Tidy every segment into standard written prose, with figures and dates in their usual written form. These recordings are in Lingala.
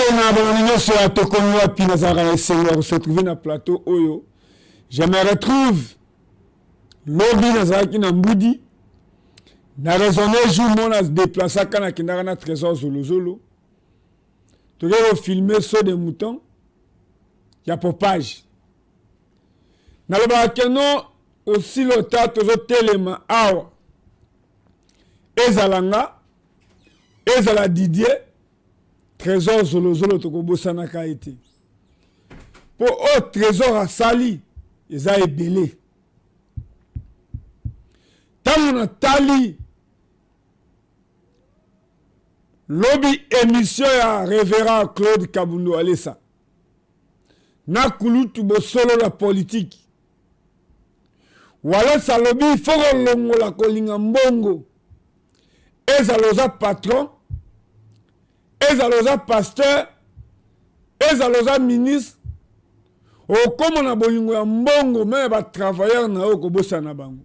Mbote na balandi nyonso ya Tokomi Wapi, nazalaka na esengo ya kose retrouver na plateau oyo. Je me retrouve lobi nazalaki na Mbudi na raisonne jour moko na deplaçaka nakendaka na Trésor Zolozolo toke kofilme saut de mouton ya popage. Nalobaka keno osilota tozotelema awa ezala nga ezala Didier Tresor Zolozolo tokobosanaka ye te mpo oyo Tresor asali eza ebele. Ntango natali lobi emission ya Reverend Claude Kabundo Alesa na kulutu bosolo na politiki, Walesa alobi fo kolongola kolinga mbongo Ezala oza patron, ezala oza pasteur, ezala oza ministre, okoma na bolingo ya mbongo meme ya ba travailleurs na yo okobosana bango.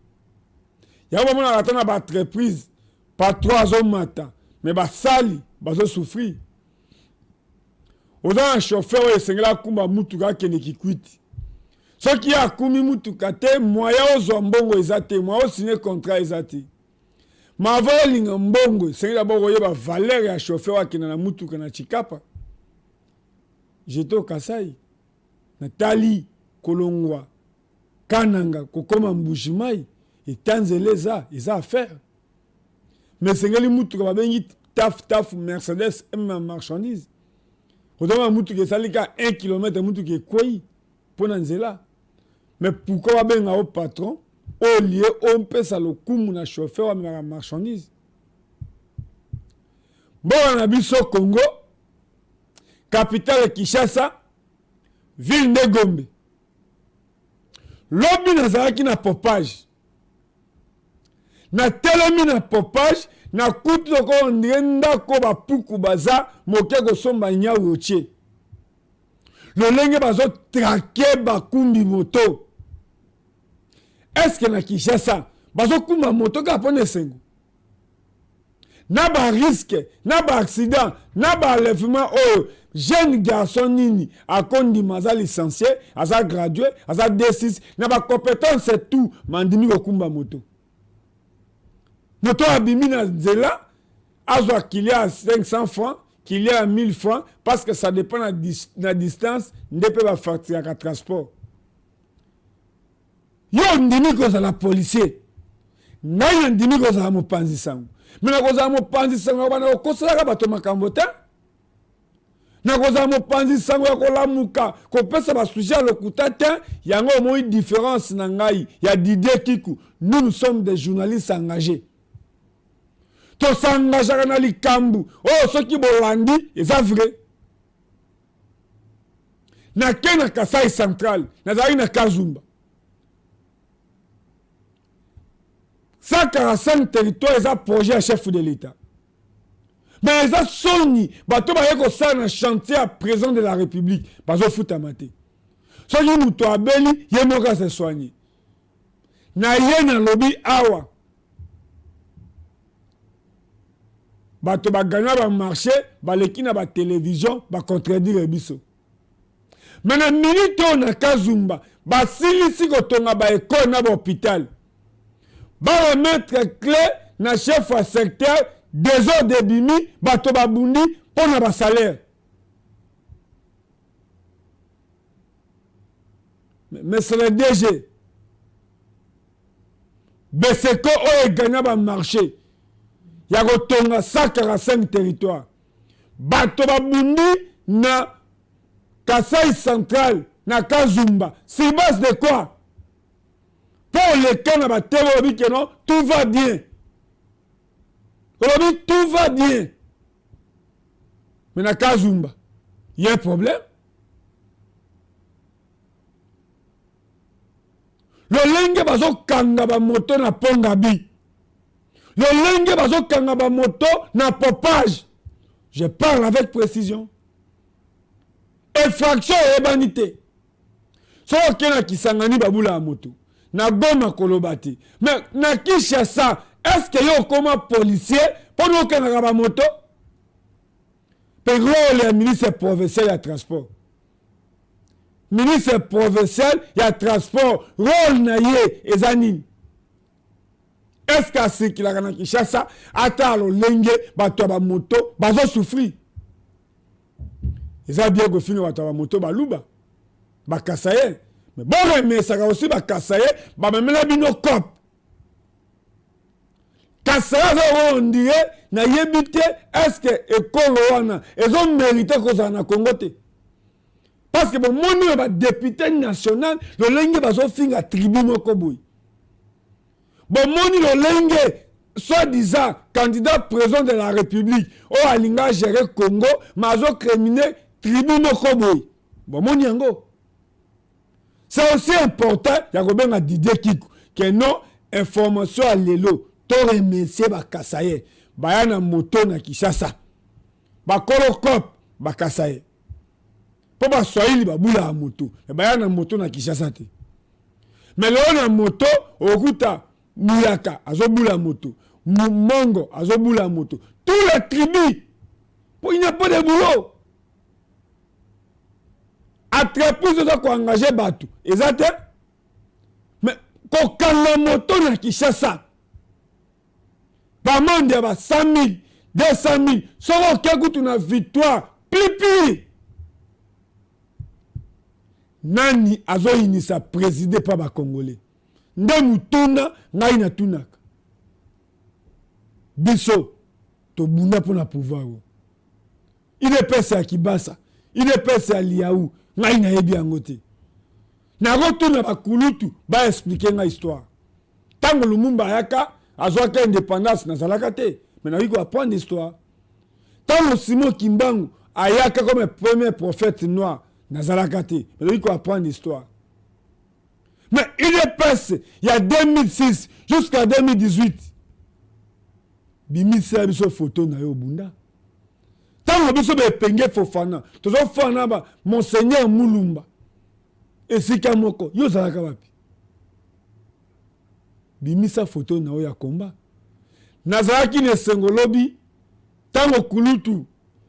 Yango bamonaka ata na ba entreprise patron azomata mais basali bazo souffrir. Oza na chauffeur oyo esengeli akumba mutuka akende Kikwit. Soki ye akumi mutuka te, moyen ozwa mbongo eza te, moyen o signer contrat eza te. Mais avant olinga mbongo, esengeli d'abord oyeba valeur ya chauffeur oyo akenda na mutuka na Tshikapa. J'etais au Kasaï. Natali kolongwa Kananga kokoma Mbuji-Mayi, eta nzela eza, eza affaire. Mais esengeli mutuka babengi taf taf Mercedes emema marchandise. Ozomona mutuka esali ka 1 kilomètre mutuka ekweyi mpo na nzela. Mais pourquoi babenga yo patron au lieu ompesa lokumu na chauffeur oyo amemaka marchandise? Mboka na biso Congo, capitale Kinshasa, ville nde Gombe. Lobi nazalaki na popage, natelemi na popage, nakuti lokola on dirait ndako bapuku baza moke kosomba nyau otie. Lolenge bazo traquer bakumbi moto. Est-ce que na Kinshasa bazo kumba moto kaka pona esengo? Na ba risque, na ba accident, na ba enlèvement oyo jeune garçon nini akondima aza licencie, aza gradue, aza D6 na ba compétences tout mais andimi kokumba moto. Moto abimi na nzela azwa kilia ya 500 francs, kilia ya 1000 francs parce que ça dépend na, dis, na distance nde pe ba facturaka transport. Yo ondimi kozala policier, ngai nandimi kozala mopanzi sango. Mais nakozala mopanzi sango ya kobanda kokoselaka bato makambo te. Nakozala mopanzi sango ya kolamuka kopesa ba sujet ya lokuta te. Yango omoni difference na ngai ya Didier Kiku. Nous, nous sommes des journalistes engagés. Tosengagaka na likambo oyo soki bolandi eza vrai. Nake na Kasai Central, nazalaki na Kazumba. 145 territoire eza projet ya chef de l'État. Mais eza soni bato baye kosala na chantier ya président de la République bazofutama te. Soki moto abeli ye moko ase soigner. Na ye nalobi awa bato bagagna ba marché baleki na ba television ba contredire biso. Mais na minute oyo na Kazumba basilisi kotonga ba ecole na ba hopital. Ba remettre cle na chef ya secteur, desordre ebimi, bato babundi mpo na ba salaire. Mais c'est le DG Beseko oyo egagna ba marché ya kotonga 145 territoire. Bato babundi na Kasai Central na Kazumba sur base de quoi? Po oleka na ba TV olobi que non tout va bien. Olobi tout va bien. Mais na Kazumba, il y a un problème. Lolenge bazokanga ba moto na Pont-Gaby. Lolenge bazokanga ba moto na Popage. Je parle avec précision. Infraction eyebani te. Soki oke na Kisangani babula ya moto. Na Goma koloba te. Mais na Kinshasa, est-ce que yo okoma policier mpo na okangaka ba moto? Mpe role ya ministre provincial ya transport, ministre provincial ya transport, role na ye eza nini? Est ce que asikilaka na Kinshasa ata lolenge bato ya bamoto bazosouffrir? Eza bien kofinga bato ya bamoto baluba, bakasaye, mais boremesaka aussi bakasaye bamemela bino cope. Kasai aza oyo ondire nayebi te. Est-ce ekolo wana ezomérite kozala na Congo te? Parce que bomoni oyo badéputé national, lolenge bazofinga tribu moko boye. Bomoni lolenge soi-disant candidat président de la République oyo alinga gérer Congo, mais azocriminer tribu moko boye. Bomoni yango, c'est aussi important ya kobenga Didier Kiku ke non. Information ya lelo, toremercie bakasaye baya na moto na Kinshasa, bakolo cop bakasaye, mpo Baswahili babulaka moto, me baya na moto na Kinshasa te. Me lelo na moto okuta Muyaka azobula moto, Mongo azobula moto, tous les tribus, po il n'y a pas de boulot. Entreprise oza koengage bato eza te, mais kokanga moto na Kinshasa, baamende ya ba 100 000, 200 000. Soki oke kutu na Victoire, plus. Nani azoyinisa président mpa bacongolais? Nde mutuna ngai natunaka. Biso tobunda mpona pouvoir oyo. UDPS ya Kibasa, UDPS ya Liau, ngai nayebi yango te. Nakotuna bakulutu baexpliquer ngai histoire. Ntango Lumumba ayaka, azwaka indépendance, nazalaka te, mais nakoki koapprendre histoire. Ntango Simon Kimbangu ayaka comme premier prophète noir, nazalaka te, mais nakoki koapprendre histoire. Mais UDPS ya 2006 jusqu'à 2018, bimisela biso foto na yo obunda. Ntango biso baepenge Fofana tozofana ba monseigneur Mulumba esika moko, yo ozalaka wapi? Bimisa foto na yo ya komba. Nazalaki na esengo lobi ntango kulutu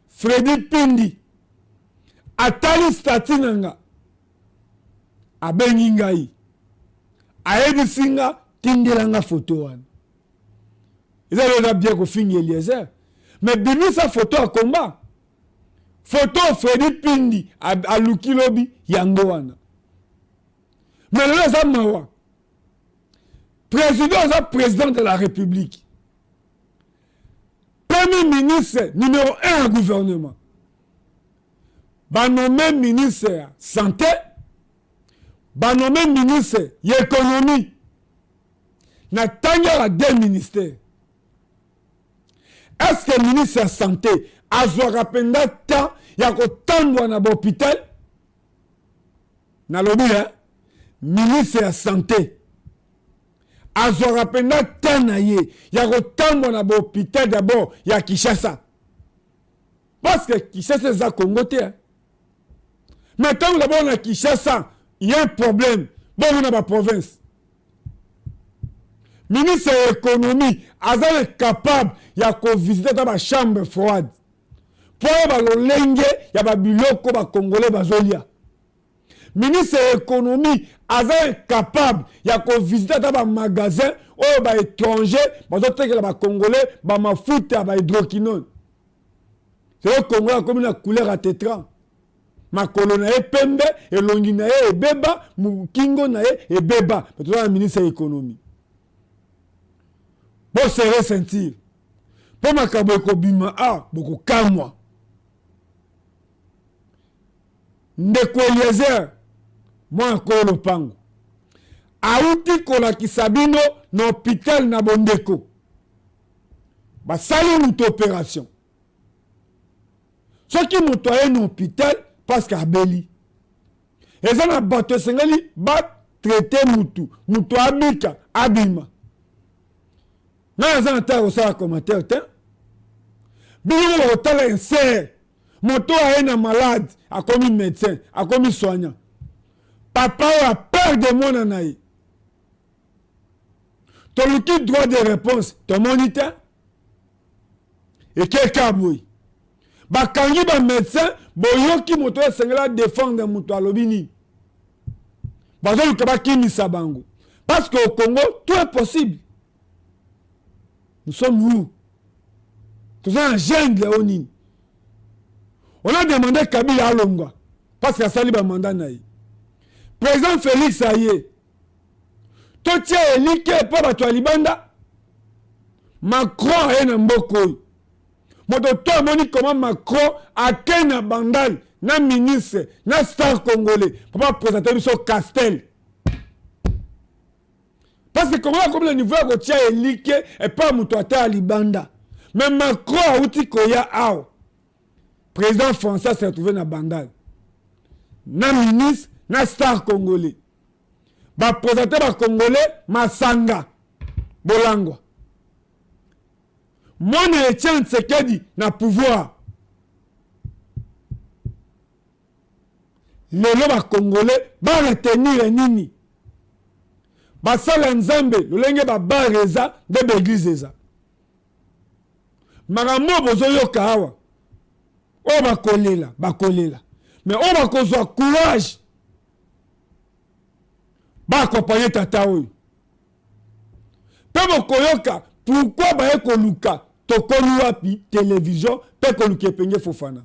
Fredi Pindi atali statut na nga, abengi ngai, ayebisi nga: "Tindela nga foto wana." Eza eza bien kofinga Eliezer, mais bimisa foto ya komba. Foto Fredi Pindi aluki lobi yango wana. Mais lelo eza mawa. Président aza président de la République, premier ministre numéro 1 ya gouvernement, banome ministre ya santé, banome ministre ya économie. Na ntangi ya deux ministères, est ce que ministre ya santé azwaka mpenza temps ya kotambwa na bahôpital? Nalobi ya ministre ya santé azwaka mpenza temps na ye ya kotambwa na bahôpital d'abord ya Kinshasa, parce que Kinshasa eza Congo te. Mais ntango d'abord na Kinshasa y a un problème, bongo na baprovince? Ministre ya économie aza incapable ya kovisite ata bachambre froide mpo oyo balolenge ya babiloko bacongolais bazolia. Ministre ya économie aza incapable ya kovisite ata bamagasin oyo baétranger bazotekela bacongolais bamafuta ya bahydroquinone. Selo Congolais akomi na couleur ya tétran, makolo na ye pembe, elongi na ye ebeba, kingo na ye ebeba. Toza na ministre ya économie. Boserrer ceinture mpo makambo ekobima a bokokamwa. Ndeko Eliezer, mwana kolo lopango, awuti kolakisa bino na hôpital na Bondeko, basali moto opération. Soki moto aye na hôpital parce que abeli, eza na bato esengeli batraite mutu, mutu abika, abima. Ngai aza na tala kosala commentaire te. Bino bakotala insere moto aye na malade, akomi médecin, akomi soignant. Papa oyo aperdre mwana na ye, toluki droit de réponse, tomoni te. Ekeka boye. Bakangi ba médecin, boyoki moto oyo esengeli adefendre moto alobi nini? Bazoluka bakimisa bango parce que au Congo tout est possible. Nous sommes où? Toza na jungle oyo nini? On a demandé Kabila alongwa parce que asali bamandat na ye. Président Félix aye, totia elike mpo bato ya libanda. Macron aye na mboka oyo, moto to amoni comment Macron ake na Bandal na ministre na star congolais mpo baprésente biso Castel, parce que Congo akomi na niveau ya kotia elike epai moto ata ya libanda. Mais Macron awuti koya awa, président français se retrouvé na Bandal na ministre na star congolais, baprésente bacongolais masanga bolangwa. Mwana Etienne Tshisekedi na pouvoir lelo, bacongolais baretenir nini? Basala Nzambe lolenge babar eza nde baeglise eza. Makambo oyo bozoyoka awa, oyo bakolela bakolela, mais oyo bakozwa courage baakompagne tata oyo mpe bokoyoka pourquoi baye koluka Tokomi Wapi télévision mpe koluka Epenge Fofana.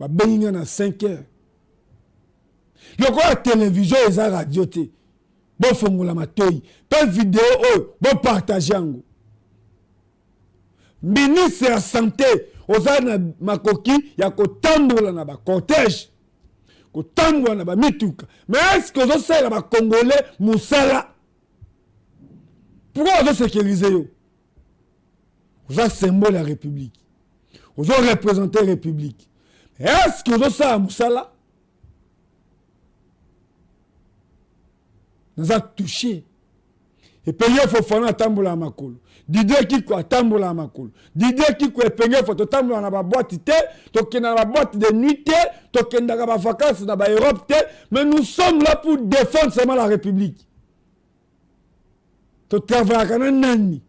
Babengi nga na 5 heures. Lokola télévision eza radio te, bofongola matoi mpe video oyo bopartage yango. Ministre ya santé, oza na makoki ya kotambola na bacortège, kotambola na bamituka, mais est ce que ozosalela bacongolais mosala? Pourquoi ozosécurize yo? Oza symbole ya république, ozoreprésente république, est ce que ozosala mosala? Naza touché. Epenge Fofana atambolaka makolo, Didier Kiko atambolaka makolo. Didier Kiko, Epenge Fo, totambolaka na baboîte te, tokendaka na baboîte de nuit te, tokendaka bavacance na baeurope te, mais nous sommes là pour défendre seulement la république. Totravaillaka na nani?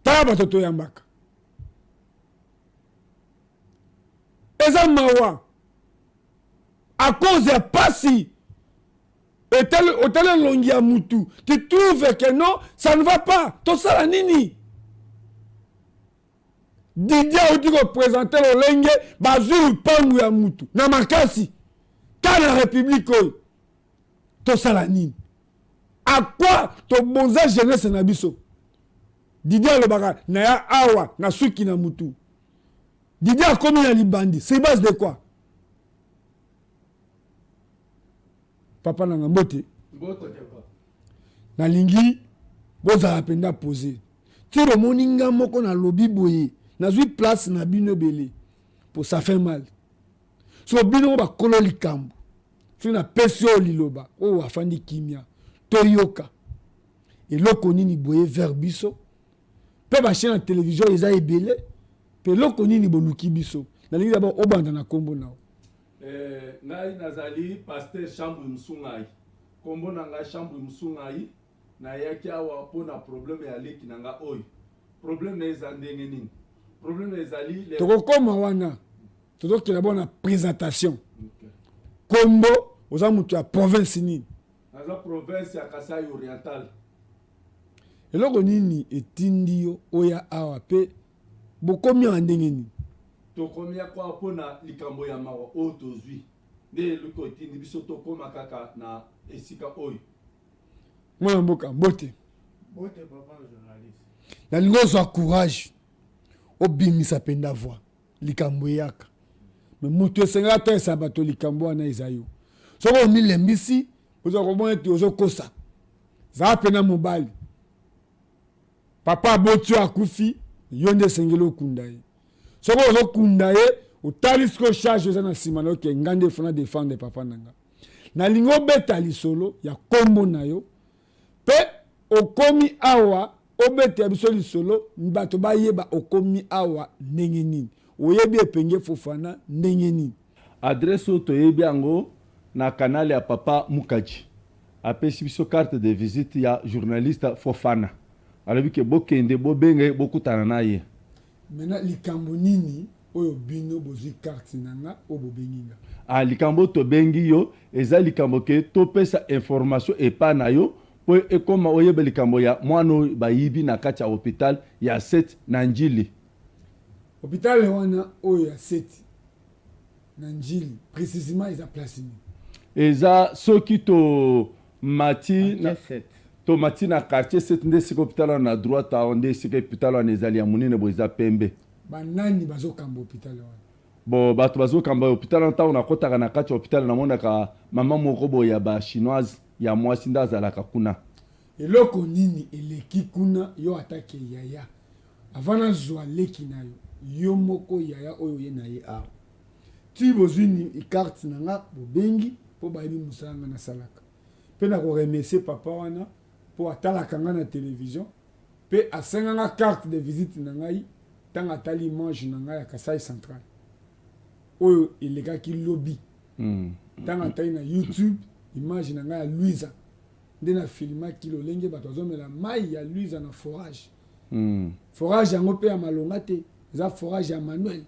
Tala bato toyambaka, eza mawa à cause ya pasi. Otali elongi ya mutu, tu trouves que non, ça ne va pas. Tosala nini? Didier auti koprésente lolenge bazwi lupangu ya mutu na makasi ka na république oyo. Tosala nini? À quoi tobonza jeunesse na biso? Didier alobaka na ya awa na suki na mutu. Didier akomi na libandi sur base de quoi? Papa nanga, mbote. Nalingi bozala mpenza posé. Ti bomoni nga moko nalobi boye, nazwi place na bino ebele po ça fait mal. So bino bakolo likambo, soki napesi oyo liloba oyo afandi kimia, toyoka eloko nini boye vers biso. Mpe bachaîne ya télévision eza ebele, mpe eloko nini boluki biso? Nalingi d'abord obanda na nkombo na yo. Ngai nazali pasteur Chambwe Musungai, nkombo na ngai Chambwe Musungai. Nayaki awa mpona problème ya leki na nga oyo. Problème na eza ndenge nini? Problème ezali Tokokoma wana, tozokenda bona présentation. Kombo, oza moto ya province nini? Naza province ya Kasai Oriental. Eloko nini etindi yo oya awa mpe bokomi awa ndenge nini? Tokomi awa mpona likambo ya mawa oyo tozwi nde eloko etindi biso tokóma kaka na esika oyo. Mwana mboka, mbote. Mbote, papa journaliste. Nalingi ozwa courage, obimisa mpenza voix. Likambo eyaka, mais moto esengaka atalisa bato likambo wana eza yo. Soki omilembisi, ozwa komona ete ozokosa. Zala mpena mobali. Papa aboti yo, akufi, yo nde esengeli okunda ye. Soki ozokunda ye, otali sikoyo charge eza na nsima na yo ke nga nde fona défendre papa na nga. Nalingi obeta lisolo ya nkombo na yo mpe okomi awa, obetela biso lisolo, bato bayeba okomi awa ndenge nini, oyebi Epenge Fofana ndenge nini. Adresse oyo toyebi yango na canal ya papa Mukaji. Apesi biso carte de visite ya journaliste Fofana, alobi ke bokende, bobenge, bokutana na ye. Maintenant likambo nini oyo bino bozui carte na nga oyo bobengi nga? Ah likambo oyo tobengi yo eza likambo ke topesa information epa na yo po ekoma oyeba likambo ya mwana oyo bayibi na kati ya hopital ya Seti na Ndjili. Hopital wana oyo ya Seti na Ndjili precisement eza place nini? Eza soki to mati na to mati na quartier 7 nde esika hopital wana na droite awa nde esika hopital wana ezali ya munene boye eza pembe. Ba nani bazo kamba hopital wana? Bon batu bazo kamba hopital wana tango nakotaka na kati ya hopital namonaka mama moko boye ya ba chinoise ya mwasi nde azalaka kuna. Eloko nini eleki kuna yo ata ke yaya avant nazua leki nayo yo moko yaya oyo oye naye awa Tii bozui carte na nga bobengi po bayebi musala nga nasalaka pe nako remercier papa wana po atalaka nga na television pe asenga nga carte de visite na ngai tango atali image na ngai ya Kasai central oyo elekaki lobi tango atali na youtube image na ngai ya Luiza nde na filmaki lolenge bato bazomela mayi ya Luiza na forage forage yango pe ya malonga te eza forage ya manuel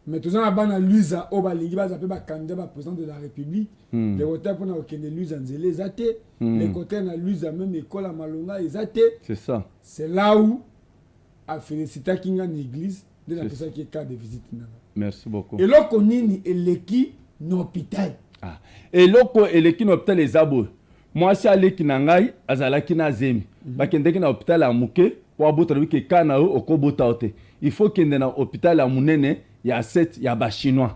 mais toza na bana Luiza oyo balingi baza pe ba candidat ba president de la Republique le contraire pona kokende Luiza nzela eza te le contraire na Luiza meme ecole ya malonga eza te c'est ça c'est là où a felicitaki nga na eglise nde napesaki ye carte de visite na nga. Merci beaucoup. Eloko nini eleki na hopital? Ah, eloko eleki na hopital eza boye. Mwasi ya leki na ngai azalaki na zemi. Bakendeki na hopital ya muke po abota lobi ke cas na yo okobota yo te. Il faut kende na hopital ya munene ya 7 ya ba chinois.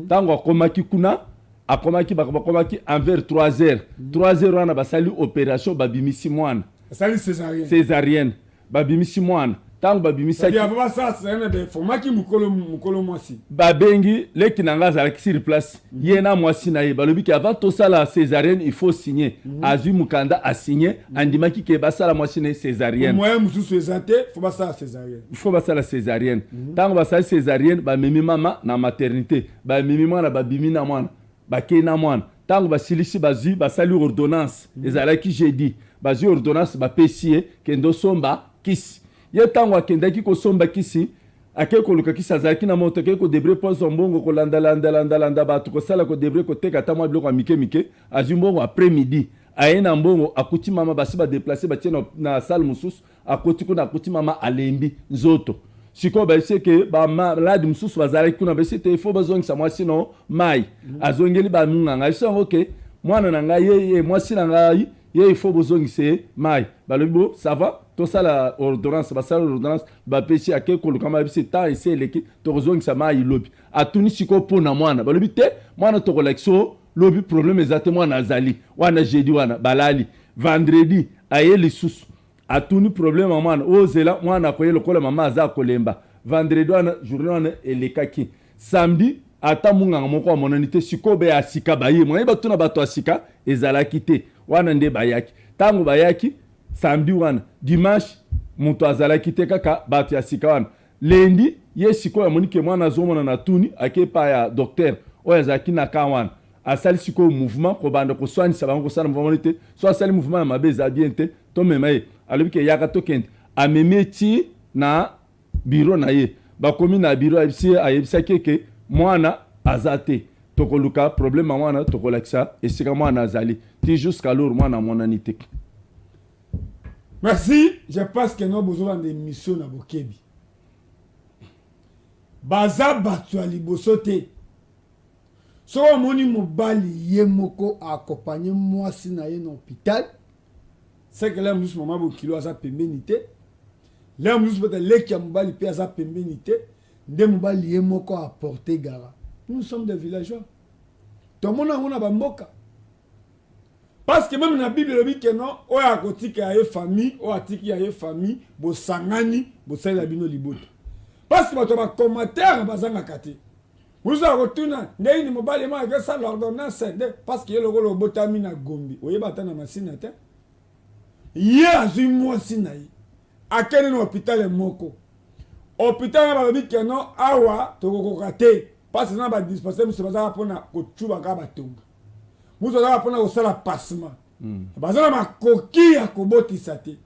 Tango akomaki kuna akomaki bakomaki envers 3 heures. 3 heures wana basali operation babimisi mwana. Basali cesarienne. Cesarienne. Babimisi mwana. Tango babimisaki. C'est-à-dire avant basala cesarienne ba informaki mukolo mukolo mwasi. Babengi leki na nga azalaki sur place ye na mwasi na ye balobi ke avant tosala cesarienne il faut signer. Azui mukanda a signer andimaki ke basala mwasi na ye cesarienne. Moyen mususu eza te faut basala cesarienne. Il faut basala cesarienne. Tango basali cesarienne bamemi mama na maternite bamemi mwana babimi na mwana Bakei na mwana. Tango basilisi bazui basali ordonnance ezalaki jeudi bazui ordonnance bapesi ye kende osomba kisi ye tango akendaki kosomba kisi akei koluka kisi azalaki na moto akei ko debrouiller po azua mbongo kolanda landa landa landa batu kosala ko debrouiller koteka ata mwa biloko ya mike mike azui mbongo après midi aye na mbongo akuti mama basi ba deplacer batie na, na salle mosusu Akoti kuna akuti mama alembi nzoto. Sikoyo bayebisi ye ke ba malade mosusu bazalaki kuna bayebisi ye te il faut bazongisa mwasi no mayi. Azongeli ba munganga ayebisi bango ke mwana na ngai ye ye mwasi na ngai ye il faut bozongisa ye mayi. Balobi bo ça va tosala ordonnance basali ordonnance bapesi ye ake koluka mayi bayebisi ye temps esi eleki tokozongisa mayi lobi. Atuni sikoyo po na mwana balobi te mwana tokolakisa yo lobi problème eza te mwana azali wana jeudi wana balali vendredi aye lisusu Atuni problème ya mwana oh zela mwana akoye lokola mama aza akolemba vendredi wana journee wana elekaki samedi ata munganga moko amonani te sikoyo ba ya sika baye moyen batuna bato ya sika ezalaki te wana nde bayaki tango bayaki samedi wana dimanche moto azalaki te kaka bato ya sika wana lundi ye sikoyo amoni ke mwana azomonana atuni ake epa ya docteur oyo azalaki na camp wana asali sikoyo mouvement kobanda koswanisa bango kosala mouvement amoni te so asali mouvement ya mabe eza bien te tomema ye alobi ke yaka tokende amemi ye ti na bureau na ye bakomi na bureau ayebisi ye ayebisaki ye ke mwana aza te tokoluka problème ya mwana tokolakisa esika mwana azali ti jusqu'alors mwana amonani te. Merci, je pense que no bozolanda emission na bokebi. Baza bato ya liboso te. Soki omoni mobali ye moko a accompagner mwasi na ye na hopital, c'est que lere mosusu mama bokilo aza pembeni te, lere mosusu peut-être leki ya mobali pe aza pembeni te, nde mobali ye moko a porter gara. Nous sommes des villageois. Tomona yango na ba mboka. Parce que meme na Bible elobi que non, oyo akotika ya ye famille, oyo atiki ya ye famille, bosangani, bosalela bino libota. Parce que bato ya ba commentaires bazangaka te. Mosusu akotuna ndenge nini mobali moko akoki kosala ordonnance nde parce que ye lokola obotami na Gombe oyeba ata na Masina te. Ye azwi mwasi na ye akende na hôpital moko, hôpital wana balobi que non awa tokokoka te parce que eza na ba dispensaire mosusu bazalaka mpona kocuba kaka batonga, mosusu bazalaka mpona kosala passement, baza na makoki ya kobotisa te.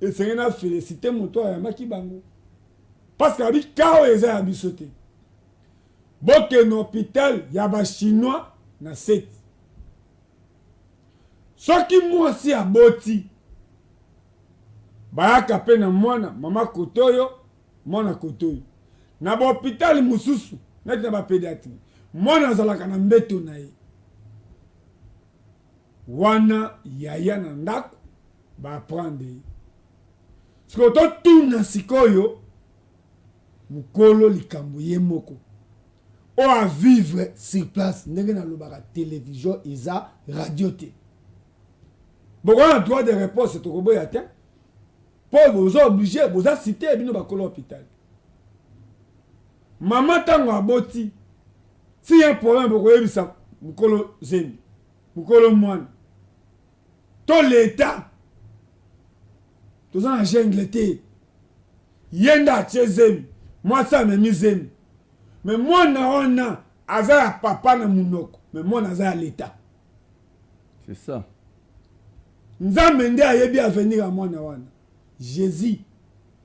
Esengeli na felicite moto ayambaki bango. Parce que abi cas oyo eza ya biso te. Bokende hôpital ya ba chinois na Seti. Soki mwasi aboti, bayaka pe na mwana mama kotoyo, mwana kotoyo. Na ba hôpital mosusu neti na ba pediatrie, mwana azalaka na mbeto na ye. Wana yaya na ndako ba apprendre ye. Sikoyo totuna sikoyo mukolo likambo ye moko oyo a vivre sur place ndenge nalobaka television eza radio te. Bokoza na droit de reponse tokoboya te po boza oblige boza cite bino bakolo hopital. Mama tango aboti si ya problème bokoyebisa mukolo zemi mukolo mwana to l'etat toza na jungle te ye nde atie zemi mwasi amemi zemi mais mwana wana aza ya papa na munoko mais mwana aza ya l'etat. C'est ça. Nzambe nde ayebi avenir ya mwana wana. Jesus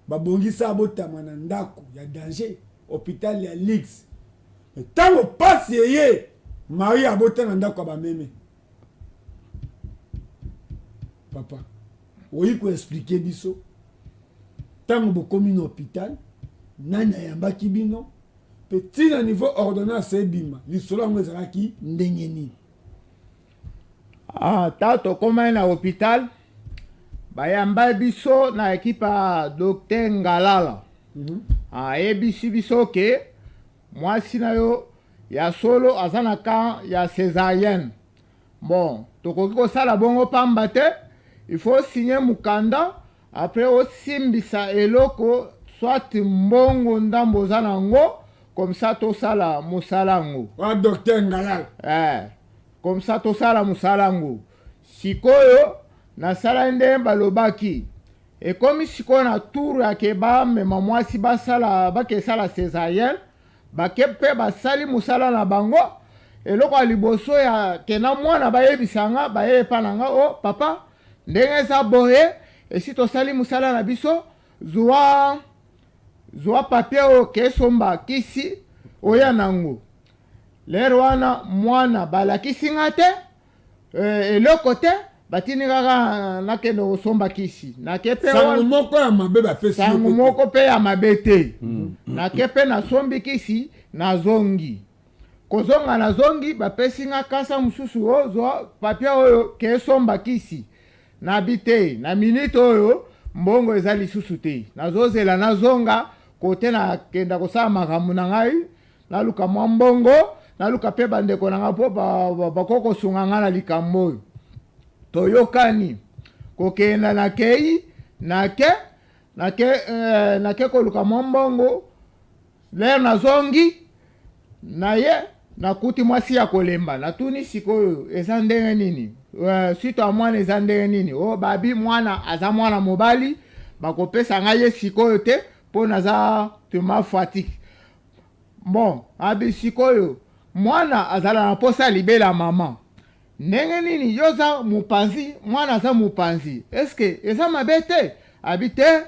babongisa abotama na ndako ya danger, hopital ya luxe. Mais tango pasi eye, Marie abota na ndako ya ba meme. Papa, oyi ko expliquer biso tango bokomi na hopital, nani ayambaki bino pe ti na niveau ordonnance ebima, lisolo yango ezalaki ndenge nini? Ah, tango tokomaki na hopital, bayambaki biso na equipe ya docteur Ngalala. Ayebisi biso ke mwasi na yo ya solo aza na cas ya cesarienne. Bon, tokoki kosala bongo pamba te, il faut signer mukanda, après osimbisa eloko soit mbongo ndambo oza na yango, comme ça tosala mosala yango. Wa docteur Ngalala. Eh, comme ça tosala mosala yango. Sikoyo nasalaki ndenge balobaki. Ekomi sikoyo na tour ya ke bamema mwasi basala, bakesala cesarienne. Bake pe basali musala na bango. Eloko ya liboso ya ke na mwana bayebisa nga, baye epa na nga, oh papa, ndenge eza boye, esi tosali musala na biso, zua, zua papier oyo ke somba kisi oya nango. L'heure wana mwana balakisi nga te, eloko te, batindi nga kaka nakende kosomba kisi. Nake pe Sango wana moko ya mabe bapesi yo sango pe te. moko pe ya mabe te. Nake pe nasombi kisi, nazongi. Kozonga nazongi, bapesi nga kasa mosusu, o zwa papier oyo ke somba kisi. Nabi te, na minute oyo mbongo eza lisusu te. Nazozela nazonga kote nakenda kosala makambo na ngai, naluka mwa mbongo, naluka pe bandeko na ngai po bakoki kosunga ngai na likambo oyo. Toyokani kokenda nakei, nake, nake nake koluka mwa mbongo. Lere nazongi na ye nakuti mwasi ya kolemba. Natuni sikoyo eza ndenge nini? Suite ya mwana eza ndenge nini? Oh, babi mwana aza mwana mobali, bakopesa ngai ye sikoyo te po naza tuma fatigue. Bon, abi sikoyo mwana azala na posa ya libela mama. Ndenge nini yo oza mopanzi, mwana aza mopanzi? Est-ce que eza mabe te? Abi te,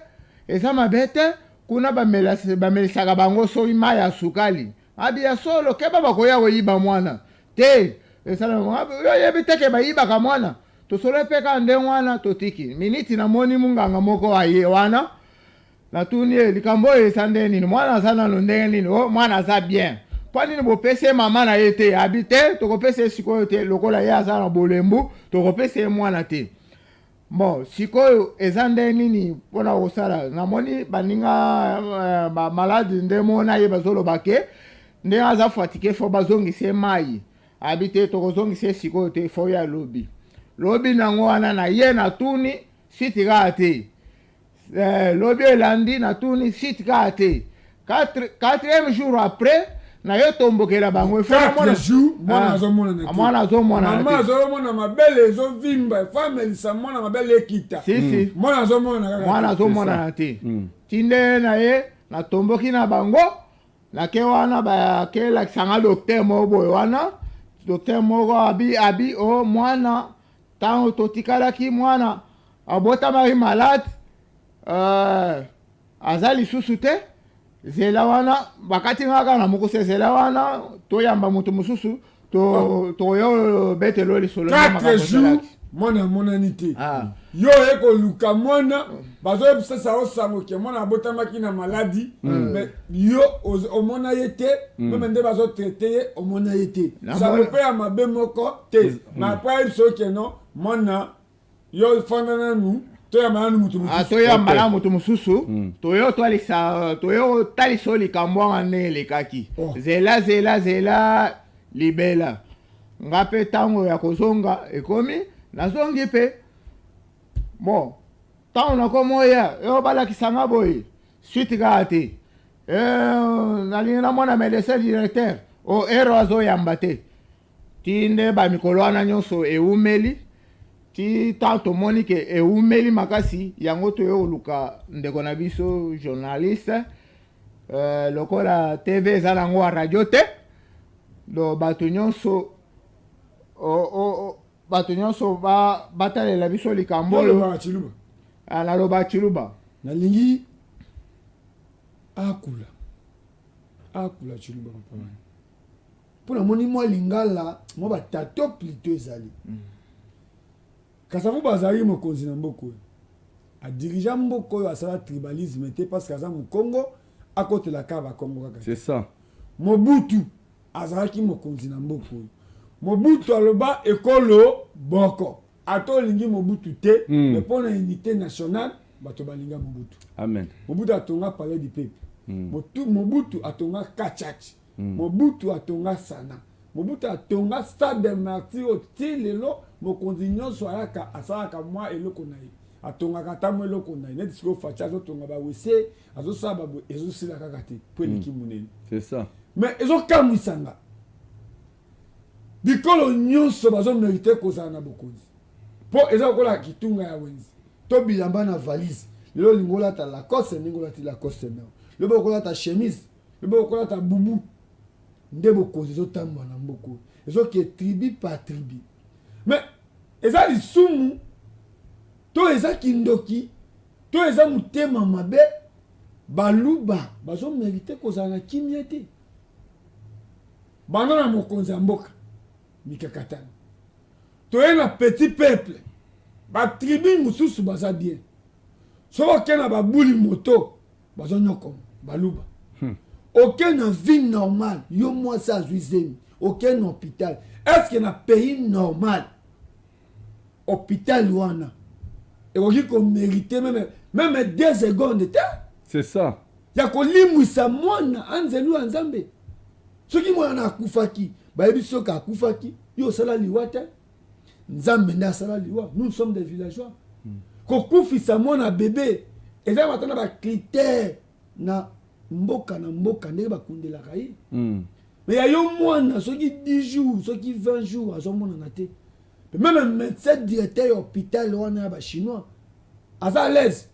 eza mabe te. Kuna bamelisaka bango soki mai ya sukali. Abi ya solo, keba bakoya koyiba mwana. Te, esala abi, yo oyebi te ke bayibaka mwana. Tosolo pe kaka ndenge wana totiki. Miniti namoni munganga moko aye wana. Natuni ye likambo oyo eza ndenge nini? Mwana aza nano ndenge nini? Oh, mwana aza bien. Mpo nini bopesi ye mama na ye te? Abi te, tokopesa ye sikoyo te, lokola ye aza na bolembu, tokopesa ye mwana te. Bon, sikoyo eza ndenge nini mpona kosala? Namoni baninga ba malade nde mona ye bazoloba ke ndenge aza fatigué, fo bazongisa ye mai. Abi te, tokozongisa ye sikoyo te, fo ya lobi. Lobi nango wana na ye natuni site kaka te. Lobi elandi natuni site kaka te. Quatrième jour après na yo tombokela bango. Efo Quatre mwana jours, mwana Ah, azomonana te. mwana azomonana Mama te. azomona mabele ezovimba, efo amelisa mwana mabele ekita. Si, si. Mwana azomonana kaka Mwana te. azomonana te. Tinde na ye natomboki na bango, nake wana bakelakisa nga docteur moko boye wana. Docteur moko abi, abi, oh, mwana, tango totikalaki mwana abotamaki malade, aza lisusu te. Zela wana bakati nga kaka na mokuse, zela wana toyamba moto mosusu to toyo betelo lisolo nde 4 makambo jours esalaki. Mwana amonani te. Ah. Yo oye koluka mwana, bazoyebisa yo sango ke mwana abotamaki na maladi, mais yo omona ye te. Même nde bazotraiter ye, omona ye te. Sango mpe ya mabe moko te. Mais après ayebisa yo ke non, mwana yo fanda nanu, toyamba nanu motu Ah, mosusu. Toyamba na moto mosusu, toyo twalisa, toyo talisa oyo likambo wana ndenge elekaki. Oh. Zela, zela, zela libela. Nga mpe ntango ya kozonga ekomi, nazongi mpe. Bon, ntango nakomi oya oyo balakisa nga boye, suite kaka te. Nalingi namona médecin directeur o ero azoyamba te. Ti nde bamikolo wana nyonso ewumeli, ti tant tomoni ke ewumeli makasi, yango toyo koluka ndeko na biso journaliste. Lokola TV eza nango ya radio te, do bato nyonso bato nyonso batalela biso likambo oyo. Olobaka Tshiluba? Ah, naloba Tshiluba. Nalingi akula akula Tshiluba, papa wana, mpo namoni mwa lingala, mwa batato plutôt ezali. Kasavubu azalaki mokonzi na mboka oyo, adirigea mboka oyo, asala tribalisme te, parce que aza mokongo, akotela kaka bakongo kaka te. C'est ça. Mobutu azalaki mokonzi na mboka oyo. Mobutu aloba ekolo boko. Ata olingi Mobutu te, mais mpo na unité nationale, bato balinga Mobutu. Amen. Mobutu atonga Palais du Peuple. Mobutu atonga Kachachi. Mobutu atonga Sana. Mobutu atonga Stade des Martyrs oyo ti lelo mokonzi nyonso ayaka asalaka mwa eloko na ye, atongaka ata mwa eloko na ye. Neti sikoyo Fatshi azotonga bawese, azosala baboye, ezosila kaka te mpo eleki monene. C'est ça. Mais ezokamwisanga, bikolo nyonso bazomériter kozala na bokonzi, mpo eza lokola kitunga ya wenze to bilamba na valise. Lelo olingi olata Lacoste, ndenge olati Lacoste nao, lobi okolata chemise, lobi okolata bubu. Nde bokonzi ezotambola na mboka oyo, ezoke tribu par tribu. Mais eza lisumu to eza kindoki to eza motema mabe, Baluba bazomériter kozala na kimia te. Banda na mokonzi ya mboka, mikakatano. Toye na petit peuple, batribu mosusu baza bien. Soki oke na babuli moto, bazonyokoma Baluba. Oke na vie normale, yo mwasi azwi zemi, oke na hôpital, est ce que na pays normal hôpital wana ekoki komériter même 2 secondes te C'est ça. ya kolimwisa mwana anzelu ya Nzambe? Soki mwana akufaki, bayebi soki akufaki, yo osala liwa te, Nzambe nde asala liwa. Nous sommes des villageois. Kokufisa mwana bebe eza bata na bacritère na mboka na mboka ndenge bakundelaka ye. Mais ya yo mwana, soki 10 jours, soki 20 jours, azomonana te, même médecin directeur ya hôpital wana ya bachinois aza à l'aise.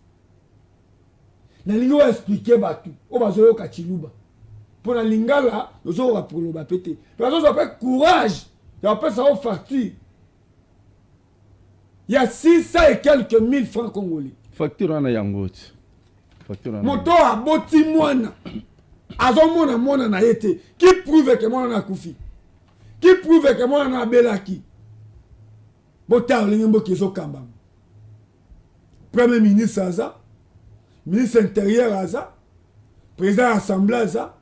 Nalingi oexpliquer bato oyo bazoyoka Tshiluba, mpo na lingala ozokoka koloba pe te, mpe bazozwa mpe courage ya kopesa yo facture ya 600 et quelques mille francs congolais. Facture wana yango ti. Facture wana. Moto oyo aboti mwana, azomona mwana na ye te. Qui prouve ke mwana na akufi? Qui prouve ke mwana na abelaki? Botala ndenge mboka ezokambama. Premier ministre aza, ministre intérieur aza, président ya assemblée aza,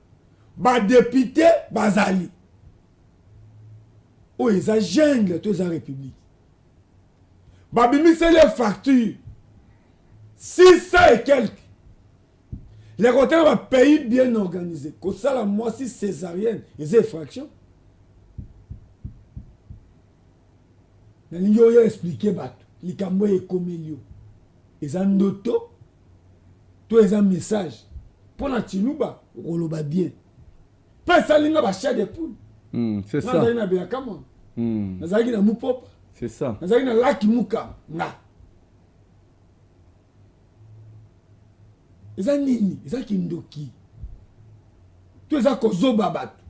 badéputé bazali. Oyo eza jungle to eza république? Babimiseli ye facture 600 et quelque. Leko tala bapays bien organisé, kosala mwasi césarienne eza infraction. Nalingi oyo expliquer bato likambo oyo ekomeli yo. Eza ndoto to eza message? Mpo na Tshiluba okoloba bien, mpe esalinga bachair de poule. C'est ça. Nazalaki na Beyakamwa, nazalaki na Mupopa, C'est ça. nazalaki na laki Muka. Nga eza nini? Eza kindoki to eza kozoba bato?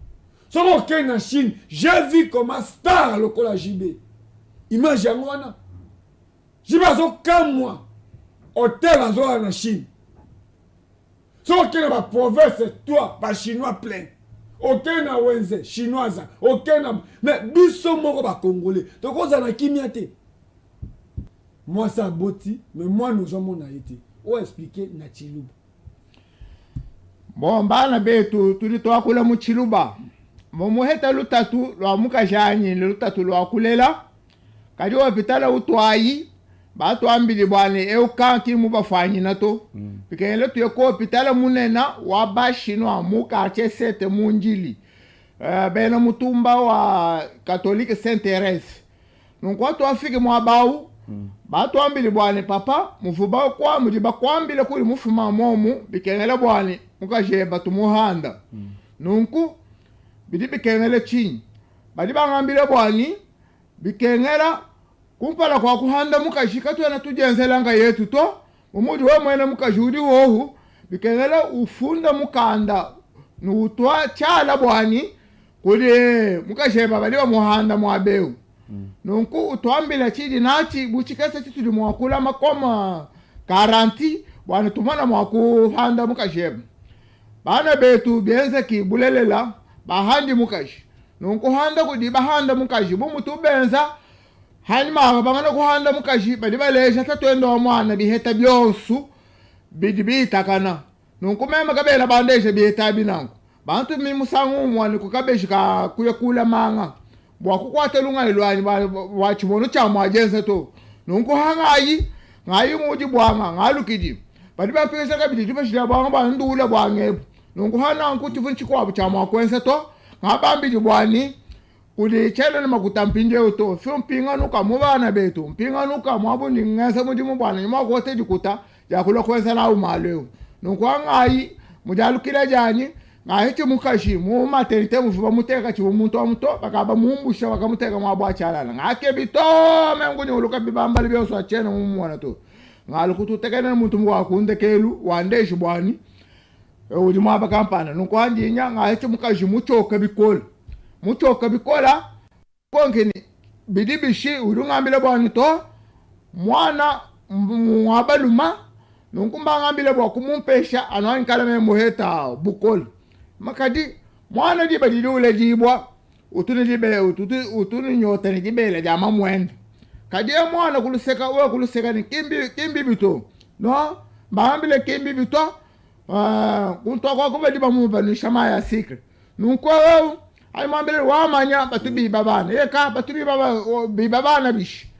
Soki okei na Chine, j'ai vu comment star lokola JB, image yango wana, JB azokamwa hotel azoala na Chine. Soki okei na baprovince toi bachinois plein, okei na wenze chinois aza, okei na mais biso moko bacongolais tokozala na kimia te. Mwasi aboti mais mwana ozomona ye te. Oyo explique na Tshiluba. Bon, bana betu tudi tuakula mu Tshiluba. Mumuheta lutatu lua mukajanyi ne lutatu lua kulela. Kadi hopitala utuayi batuambili bua ne eu kanki mubafuanyina to. Bikengela tuye ku hopitala munena wa ba Chinois mu quartier 7 mu Ndjili. Bena mutumba wa catholique Sainte Thérèse. Nunku atuafike muaba au, batuambili bua ne papa muvuba kwa mudi bakuambile kuli mufuma momu bikengela bua ne mukajeba tumuhanda. Nunku bidi bikengela chinyi? Badi bangambile bua ni bikengela kumpala kwa kuhanda mukaji katuena tudienzelanga yetu to. Mumudi we mwene mukaji udi wohu bikengela ufunda mukanda nutwa tshala bwani kuli mukajeba bali bamuhanda mwabeu. Nunku utwambila chidi nachi buchikesa chituli mwakula makoma garanti bwana tumona mwakuhanda mukajeba. Bana betu bienzeki bulelela bahandi mukaji. Nunku handa kudi bahanda mukaji bu mutu benza hanyuma bamana kuhanda mukaji badi baleja tatwenda wa mwana biheta byonsu bidi bitakana. Nunku meme kabela bandeje biheta binanku. Bantu mi musangu umwe kukabeji ka kuya kula manga bwa kukwata lunga lwanyi bwa chibono cha mwajenza to. Nunku hangayi ngayi ngudi bwanga ngalukidi. Badi bapesa kabidi dibashila bwanga bwa ndula bwangebu. Nunku hana nkuti vunchi kwa cha mwakwenza to. Ngabambili bwani kuli chele na makuta mpinje to. Fyo mpinga nuka mu bana betu mpinga nuka mwabu ni ngasa mudimu bwana ni mwakote dikuta ya kula kwenza na umaleo. Nunku hangayi mujalukila janyi ngahiti mukashi mu maternité muvuba muteka chibu muntu wa muto bakaba mumbusha bakamuteka mwa chalala ngake bito mengu ni uluka bibamba libyoso achena mumwana to. Ngalukutu tekene muntu mwa kundekelu wandeshi bwani udi mwaba kampana. Nunku andinya ngahiti mukashi muchoka bikola muchoka bikola konkini bidi bishi udi ngambile bwani to mwana mwabaluma. Nunku mbangambile bwa kumumpesha anwankala me muheta bukola. Makadi mwana diba didi ule jibwa utuni dibe utuni nyota ni dibele dia mamwende. Kadi ya mwana kuluseka we kuluseka ni kimbi kimbi bito. No mbangambile kimbi bito kuntwa kwa kuba diba mubanisha maya sikre. Nunku wewe ayi mwambile wamanya batubiba bana. Eka batubiba biba bana bishi.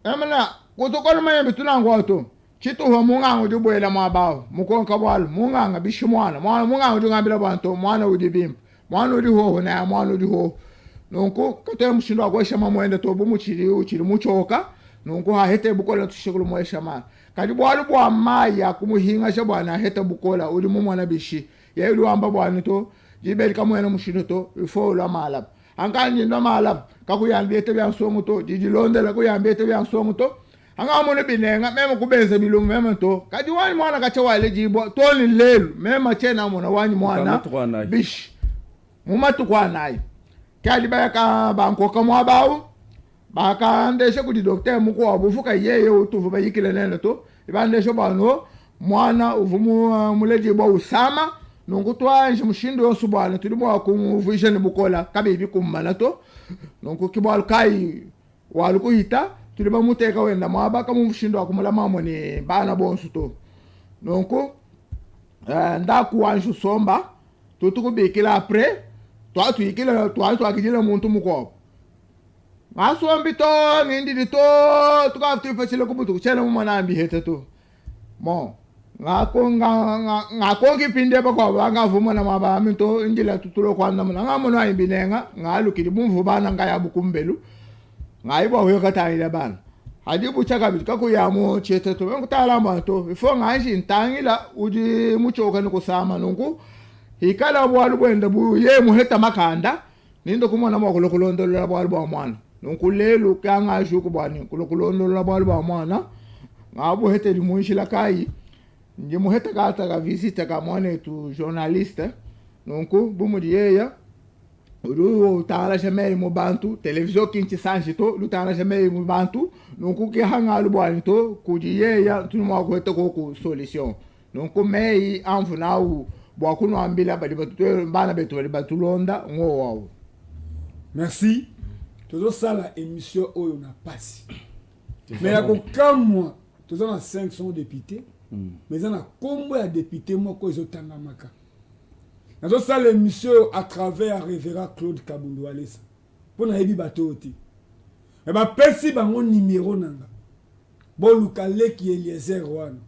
Amana kutokona manya bitunango to. Chituho munganga udi bwela mwabao mukonka bwalu munganga bishi mwana mwana munganga udi ngambila bantu mwana udi bimpa mwana udi hoho na mwana udi hoho. Nunku katoya mushindo akwesha mamwende to bu muchili uchili muchoka. Nunku hahete bukola tushikulu mwesha ma. Kadi bwalu bwa maya kumuhinga bwana hete bukola udi mumwana bishi. Ye udi wamba bwana to jibeli kamwena mushindo to ifo ula malap. Ankanyi ndo malap kakuyambie te bya nsongo to didilondela kuyambie te bya nsongo to. Anga mone binenga meme kubenza bilungu meme to. Kadi wani mwana kacha wale jibo toni lelu meme chena mona wani mwana bishi. Mumatu kwa nayi. Kadi bayaka bankoka mwabau bakandeshe kudi docteur muko abufuka yeye utuvu bayikile nene to. Ibandeshe bano mwana uvumu muleji bwa usama. Nunku twanje mushindo yonso bwana tuli mwa kumuvisha ni bukola kabibi kummana to. Nunku kibwalu kai walukuhita tuli bamuteka wenda mwaba kama mushindo akumula mamo ni bana bonso to. Nunku ndaku wanju somba tutukubikila après twatuyikila twatwakijila muntu mukobo. Ngasombi to ngindidi to tukafutipachile kubutu kuchela mumwana ambihete to. Bon ngakongi pinde bakwa bangavuma na mabami to indila tutulo kwanda muna ngamono ayimbinenga ngalukili bumvu bana ngaya bukumbelu ngayibo huyo katangila bana. Hadi buchaka kabili kakuyamu chete to ngutala mwanto ifo nganji ntangila udi muchoka nikusama nunku hikala bwalu bwenda bu ye muheta makanda nindo kumona mwa kulokulondolola bwalu bwa mwana. Nunku lelu kanga shuku bwani kulokulondolola bwalu bwa mwana ngabu hete limunshila kai ndi muheta kata ka visita ka mwana tu journaliste. Nunku bumudi yeya uru utala jamei mu bantu televisão kinti sanji to lutala jamei mu bantu. Nunku ki hanga lu bwani to kudi yeya tu mwa ko ko solution. Nunku meyi amvua nawu bua kunuambila badi batu, bana betu badi batulonda ngowu awu. Merci. Tozosala émission oyo na pasi. Mais ya kokamwa, toza na 500 députés. Mais eza na kombo ya député moko ezotangamaka. Nazosala émission oyo à travers ya révérend Claude Kabundu Walesa. Mpo nayebi bato oyo te. Mais bapesi bango numéro nanga. Boluka leki Eliezer wana.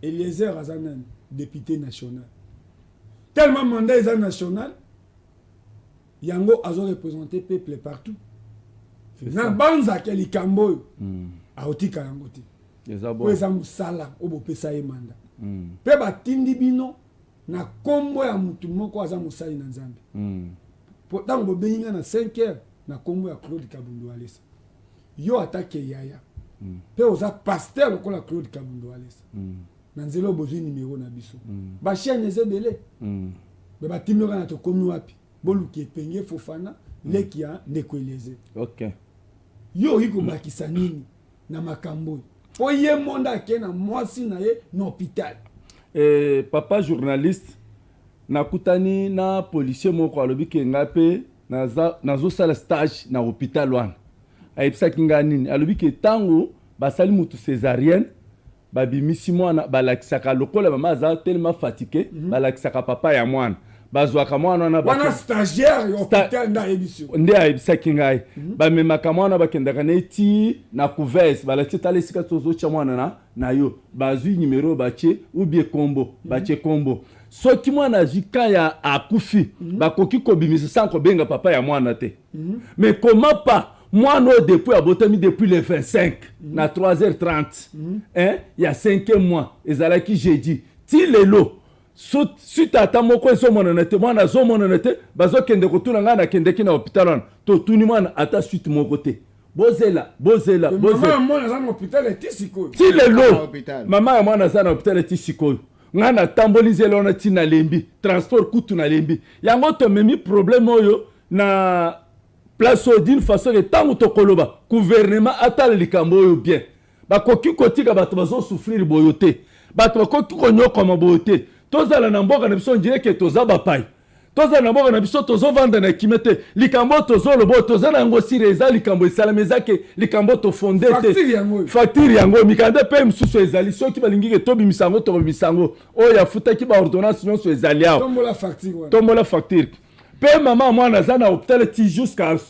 Eliezer aza nani? Député national. Tellement mandat eza national, yango azo représenter peuple partout. Na banzaka likambo oyo aotika yango te. Eza Po bon. eza mosala oyo bopesa ye mandat. Mpe batindi bino na kombo ya mutu moko aza mosali na Nzambe. Po ntango bobengi nga na 5 heures na kombo ya Claude Kabundu Walesa. Yo atake yaya. Mpe oza pasteur lokola Claude Kabundu Walesa. Na nzela oyo bozwi numéro na biso. Ba chaîne eza ebele. Me batindi kaka na tokomi wapi? Boluki Epenge Fofana, leki ya ndeko Eliezer. Yo oyi kobakisa nini na makambo oyo? Po ye monde ake na mwasi na ye na hôpital. Papa journaliste, nakutani na policier moko alobi ke nga pe nazosala stage na hôpital wana. Ayebisaki nga nini? Alobi ke tango basali mutu césarienne, babimisi mwana, balakisaka lokola mama aza tellement fatigué, balakisaka papa ya mwana. Bazwaka mwana wana Wana stagiaire ya hôpital nde ayebisi yo. Nde ayebisaki ngai. Bamemaka mwana, bakendaka na ye ti na couveuse, balakisi tala esika tozotya mwana na yo. Bazwi numéro batie ou bien kombo, batie kombo. Soki mwana azwi ka ya akufi, bakoki kobimisa sans kobenga papa ya mwana te. Mais comment pas mwana oyo depuis abotami depuis le 25 na 3h30, hein, ya 5e mois, ezalaki jeudi, ti lelo suite ata moko ezomonana te, mwana azomonana te. Bazokende kotuna ngai, nakendeki na hôpital wana, totuni mwana ata suite moko te. Bozela, bozela, Mama bozela. ya mwana aza na hôpital eti sikoyo. Ti lelo Na hôpital. Mama ya mwana aza na hôpital ti sikoyo. Ngai natamboli nzela wana ti nalembi, transport kutu nalembi yango. Tomemi problème oyo na place oyo d'une façon ke ntango tokoloba, gouvernement atala likambo oyo bien. Bakoki kotika bato bazosouffrir boyo te, bato bakoki konyokama boyo te. Tozala na mboka na biso on dirait ke toza bapai. Tozala na mboka na biso, tozovanda na kimia te. Likambo oyo tozoloba oyo toza na yango sire, eza likambo esalami, eza ke likambo tofonde te. Facture yango oyo. Facture yango, mikanda mpe mosusu ezali. Soki balingi ke tobimisa yango, tobimisa yango. Oyo afutaki baordonnance nyonso ezali awa. Tombola facture wana. Tombola facture. Mpe mama mwana aza na hôpital ti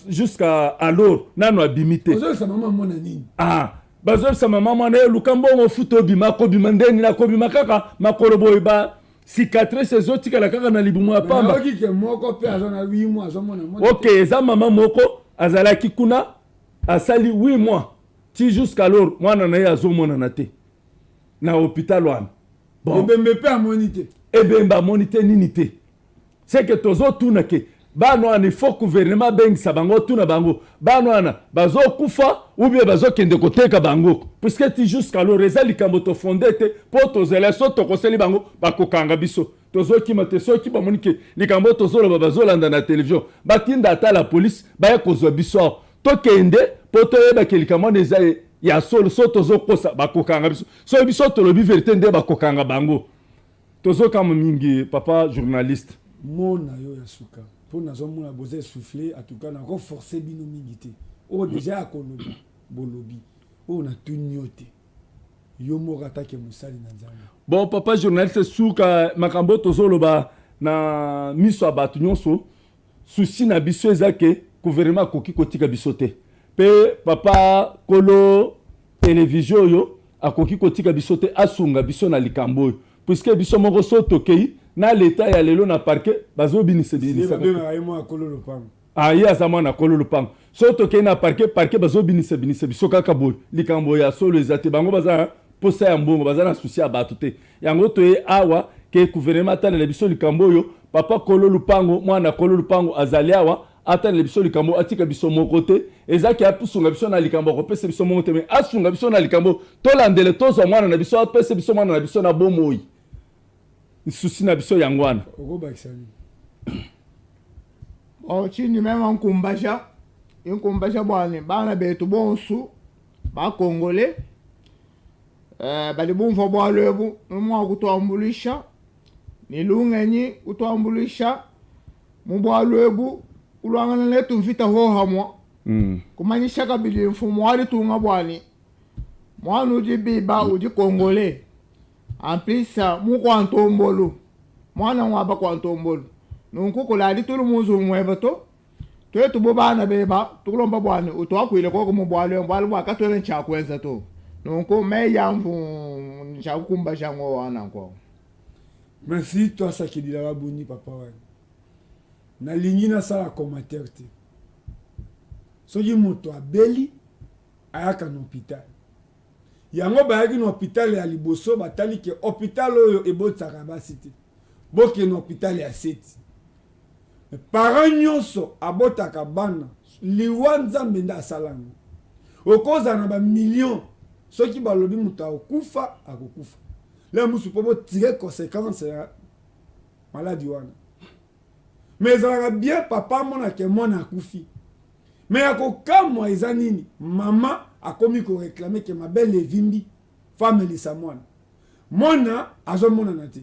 jusqu'à alors nano abimi te. Ozoyebisa mama mwana nini? Ah, bazoyebisa mama mwana ye luka mbongo futa obima. Akobima ndeni? Nakobima kaka makolo boye, ba cicatrice ezotikala kaka na libumu ya pamba. Nayoki ke moko mpe aza na 8 mois, azomona mwana. Ok, eza mama moko azalaki kuna, asali 8 mois, ti jusqu'alors mwana na ye azomonana te na hôpital wana. Bon. Ebembe mpe amoni te. Ebembe amoni te, nini te. C'est que tozotuna ke bana wana, il faut gouvernement abengisa bango, tuna bango bana wana bazokufa ou bien bazokende koteka bango, puisque ti jusqu'alors eza likambo tofonde te. Mpo tozela so tokoseli bango, bakokanga biso. Tozokima te. Soki bamoni ke likambo tozoloba bazolanda na télévision, batinda ata la police baya kozwa biso awa, tokende mpo toyeba ke likambo wana eza ya solo. So tozokosa, bakokanga biso. So biso tolobi vérité nde bakokanga bango. Tozokama mingi, papa journaliste. Mona yo ya suka, mpo nazomona boza essoufflé. En tout cas nakoforce bino mingi te. Oyo déjà ya koloba bolobi, oyo natuni yo te, yo moko atake mosali na Nzambe. Bon, papa journaliste, suka makambo tozoloba na miso ya bato nyonso, souci na biso eza ke gouvernement akoki kotika biso te, mpe papa kolo télévision oyo akoki kotika biso te, asunga biso na likambo oyo, puisque biso moko so tokei na leta ya lelo na parquet, bazobinisa binisa. Babengaka ye mwana kolo lopango. Ah, ye aza mwana kolo lopango. So tokei na parquet, parquet bazobinisa binisa biso kaka boye. Likambo ya solo eza te. Bango baza posa ya mbongo, baza na souci ya bato te. Yango toye awa ke gouvernement atalela biso likambo oyo. Papa kolo lupango, mwana kolo lupango azali awa, atalela biso likambo, atika biso moko te. Ezaki asunga biso na likambo, akopesa biso moko te, me asunga biso na likambo tolandele, tozwa mwana na biso, apesa biso mwana na biso na bomoi. Souci na biso yango wana. Okobakisa nini? Bon, chini meme nkumbasha inkumbasha bwane bana betu bonsu bakongole. Eh, badi bumvua bualu ebu mua kutuambuluisha ne lungenyi kutuambuluisha mu bualu ebu kuluangana netu mvita hohamua kumanyisha kabidi mfumu wa ditunga buani muana udi biba udi congolais en plus mukua ntombolu muana ngua bakua ntombolu nunku kuladi tulu mu nzubu mueba to tuetu bu bana beba tukulomba buani utuakuile koko mu bualu ebu bualu bua katuena tshia kuenza to nunku meyi a mvu ntshia kukumbaja ngowa nanku. Merci twasakidila babungi papa wanyi nalingi nasala commentaire te soki moto abeli ayaka na hopital yango bayaki na hopital ya liboso batali ke hopital oyo ebotisaka basi te bokende na hopital ya seti parent nyonso abotaka bana liwa nzambe nde asala yango okozala na bamillion soki balobi moto akokufa akokufa le mosusu mpo botire conséquence ya maladi wana mais ezalaka bien papa amonake mwana akufi mais ya kokamwa eza nini mama akomi koréclamer ke mabele evimbi fa amelisa mwana mwana azomonana te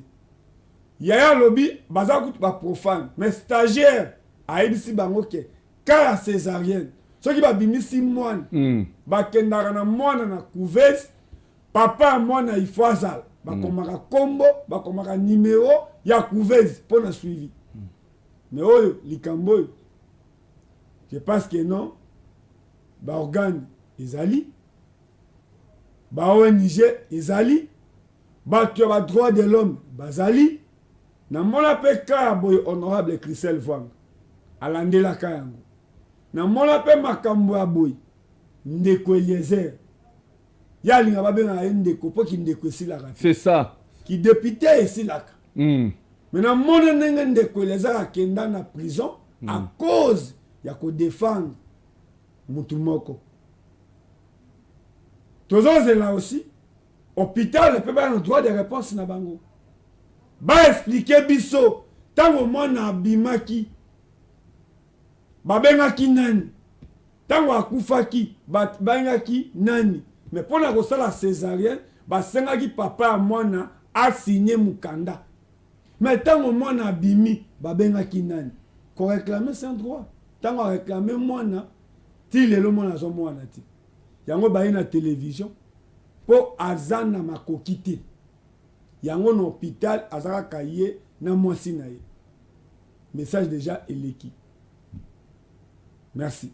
yaya alobi baza kutu baprofane mais stagiaire ayebisi bango ke cas ya césarienne soki babimisi mwana bakendaka na mwana na couveuse papa ya mwana il faut azala bakomaka nkombo bakomaka numero ya couveuse mpo na suivi mais oyo likambo oyo je pense que non baorgane ezali ba ONG ezali bato ya badroit de l'homme bazali namona mpe ka ya boye honorable Christelle Vwanga alandelaka yango namona mpe makambo ya boye ndeko Eliezer ye alinga babengaka ye ndeko mpo kindeko esilaka te C'est ça. Kidéputé esilaka Mais namona ndenge ndeko Eliezer akenda na prison à cause ya kodéfendre mutu moko tozozela aussi hôpital mpe baya na droit de réponse na bango baexpliquer biso ntango mwana abimaki babengaki nani ntango akufaki babengaki nani mais mpo na kosala césarienne basengaki papa ya mwana asigne mokanda mais ntango mwana abimi babengaki nani koréclamer c'est un droit ntango aréclame mwana ti lelo mwana azomwana te yango baye na télévision mpo aza na makoki te yango na hôpital aza kaka ye na mwasi na ye message déjà eleki merci.